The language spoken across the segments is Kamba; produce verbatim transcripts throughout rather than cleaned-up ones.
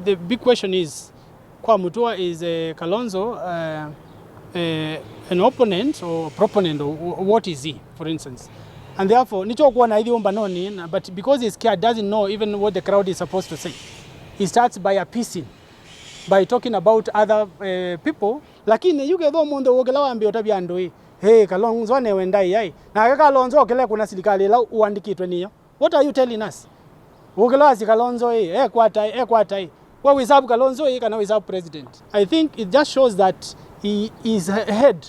The big question is, kwa Mutua, is uh, Kalonzo uh, uh, an opponent or proponent, or wh- what is he, for instance? And therefore nĩkyo ũkwona aithi ũmbanonĩ, na- but because he's scared, doesn't know even what the crowd is supposed to say, he starts by appeasing, by talking about other uh, people. Lakini yu kethwa ũmũnthĩ ũkĩla wambĩa ũtavya andũ ĩ, hey, Kalonzo anewe ndaĩa ĩ, nake Kalonzo okĩle kuna silikalĩ ĩla ũandĩkĩtwe nĩyo. What are you telling us? Ũkĩla wasya Kalonzo ĩ, ekwata ĩ, ekwata ĩ. We wĩsavu Kalonzo ĩ kana wĩsavu president? I think it just shows that he is ahead.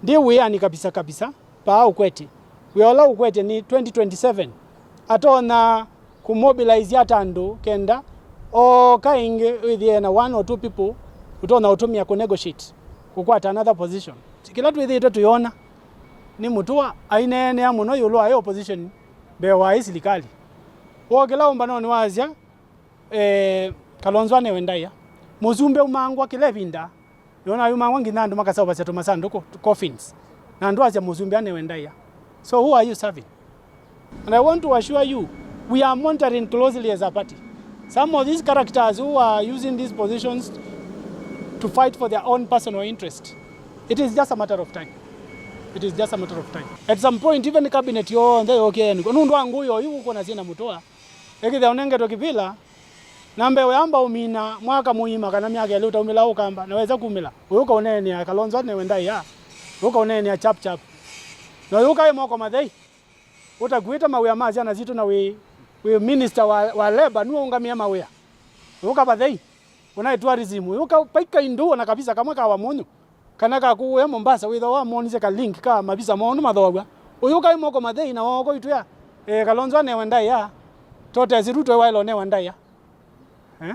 Ndĩ wĩanĩ kabisa kabisa, paa ũkwete. Wĩa ũla ũkwete nĩ twenty twenty-seven. Atonya kũmobilize ata andũ kenda oka ĩngĩ wĩthĩe na one or two people ũtonya ũtũmĩa kũnegotiate kũkwata another position. Kĩla twĩthĩĩtwe tũyona nĩ Mũtũa aineenea mũno ĩũlũ wa ĩ opposition mbee wa ĩ silikalĩ. Wokĩla ũmbanonĩ wasya eh, Kalonzo anewe ndaĩa. Mũsumbĩ umangwa kĩla ĩvinda. Yona yumangwa nginya andũ makaseũvasya tũmasandũkũ, coffins. Na andũ asya mũsumbĩ anewe ndaĩa. So who are you serving? And I want to assure you, we are monitoring closely as a party. Some of these characters who are using these positions to fight for their own personal interest, it is just a matter of time. It is just a matter of time. At some point, even cabinet yonthe yokie nũndũ wa ngũĩ oyu ũkwona syĩna Mũtũa. Ĩkĩthĩa ũnengetwe kĩvĩla, na mbee ũyamba ũmina mwaka mũima kana myaka ĩlĩ ũtaumĩla ũkamba, na wesa kumĩla, ũyũka ũneenea Kalonzo anewe ndaĩa, ũyũka ũneenea Chap Chap. Na ũyũka ĩ moko mathei, ũtakuĩte mawĩa ma syana sitũ na wĩ, wĩ minister wa, wa labor, nũũngamĩe mawĩa. Ũyũka vathei, ũnaĩ tourism, ũyũka paika indũ ona kabisa kamwe ka Wamunyu. Kana ka kũũya Mombasa, wĩthwa wamonisye ka link ka mavisa moo nũmathooaw'a. Ũyũ kaĩ moko mathei na woko itwĩa, eh, Kalonzo anewe ndaĩa, totesi Ruto waĩle ũnewa ndaĩa. Eh?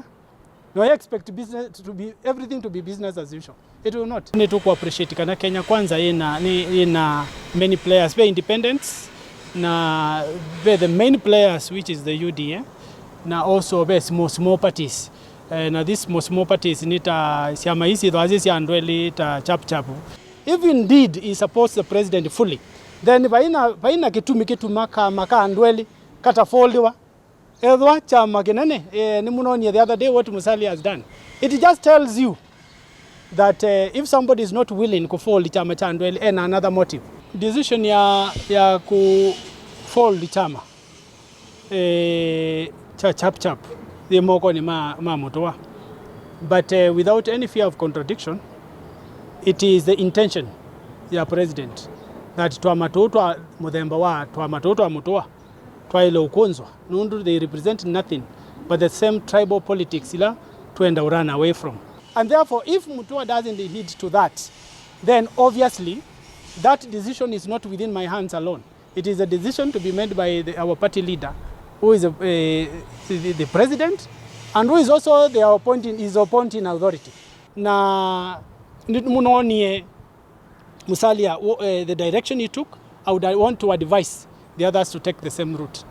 No expect business to be, everything to be business as usual. It will not. Nĩ tũkũ appreciate kana Kenya Kwanza ĩna, nĩ, ĩna many players, ve independents, na ve the main players, which is the U D A, na also ve small, small parties. Eh, na these small, small parties nĩ ta syama ii syĩthwa syĩ sya andũ elĩ ta Chap Chap. If indeed he supports the president fully, then vaina, vaina kĩtumi kĩtuma kama ka andũ elĩ katafoldiwa. Ethwa kyama kĩnene, eh, nĩmũnonie the other day what Musalia has done. It just tells you that eh, if somebody is not willing kũfold kyama kya andũ elĩ, ena another motive. Decision ya, ya kũfold kyama eh, kya Chap Chap yĩ mokonĩ ma, ma Mũtũa. But eh, without any fear of contradiction, it is the intention ya president that twama tũũ twa mũthemba wa twama tũũ twa Mũtũa twaĩle ũkũnzwa, nũndũ they represent nothing but the same tribal politics ila twenda run away from. And therefore, if Mũtũa doesn't heed to that, then obviously that decision is not within my hands alone. It is a decision to be made by the, our party leader, who is a, eh, the, the president, and who is also the appointing, is appointing authority. Na nĩmũnonie Musalia, wo- eh, the direction he took, I would want to advise the others to take the same route.